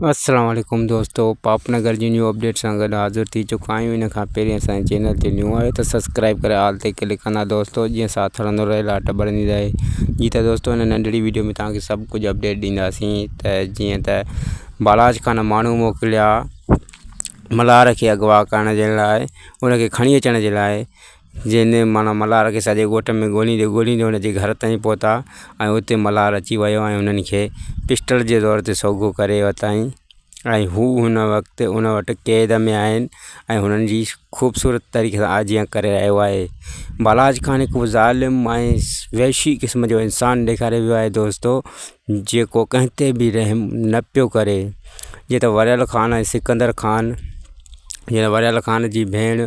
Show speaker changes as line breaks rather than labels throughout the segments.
السلام عليڪم دوستو پاپ نگر جي نيو اپڊيٽ سان گڏ حاضر ٿي چڪا آهيون ان کان پهرين اسان جي چينل تي نيو آهيو ته سبسڪرائب ڪري آل تي ڪلڪ ڪندا دوستو جيئن ساٿ هلندو رهي لاٽ ٻرندي رهي جي ته دوستو هن ننڍڙي ويڊيو ۾ توهان کي سڀ ڪجهه اپڊيٽ ڏينداسين ته جيئن ته بالاچ خان ماڻهو موڪليا ملهار کي اغوا ڪرڻ جي لاء ان کي کڻي اچڻ جي لاء جنهن معنيٰ ملهار کي سڄي ڳوٺ ۾ ڳوليندي ڳوليندي هن جي گهر تائين پهتا ۽ اتي ملهار اچي ويو ۽ انهن کي پسٽل جي زور تي سوگهو ڪري ورتائين ۽ هو هن وقت ان وٽ قيد ۾ آهن ۽ هنن جي خوبصورت طريقي سان آجيان ڪري رهيو آهي بالاچ خان هڪ ظالم ۽ وحشي قسم جو انسان ڏيکاريو ويو آهي دوستو جيڪو ڪنهن تي به رحم نه پيو ڪري جيئن ته وريل خان ۽ سڪندر خان جيئن وريل خان جي ڀيڻ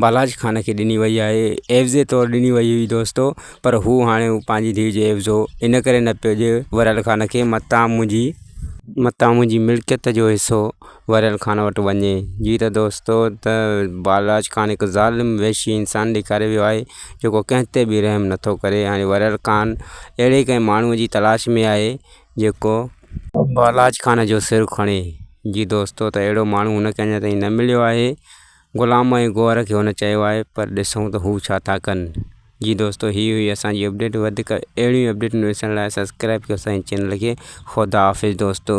بالاچ خان کي ڏني وئي آهي عيوضي طور ڏني وئي هئي دوستو پر هو هاڻي هو پنهنجي ڌيء جو عيوضو ان ڪري نه پيو ڏئي وريل خان کي متان منهنجي متان منهنجي ملڪيت جو حصو وريل خان وٽ وڃي جي ته دوستو ته بالاچ خان هڪ ظالم وحشي انسان ڏيکاريو ويو آهي جيڪو ڪنهن تي به رحم نٿو ڪري هاڻي وريل خان اهڙي ڪنهن ماڻهوء جي تلاش ۾ آهي جيڪو بالاچ خان جو سر کڻي جي دوستو ته اهڙو ماڻهو هن کي اڃا تائين نه مليو آهي غلام ۽ گوهر کي هن چيو آهي پر ڏسون ته هو ڇا ٿا ڪن. جي دوستو هي هئي اسان جي اپڊيٽ وڌيڪ اهڙيون اپڊيٽون ڏسڻ لاء سبسڪرائب ڪيو اسان جي چينل کي خدا حافظ دوستو.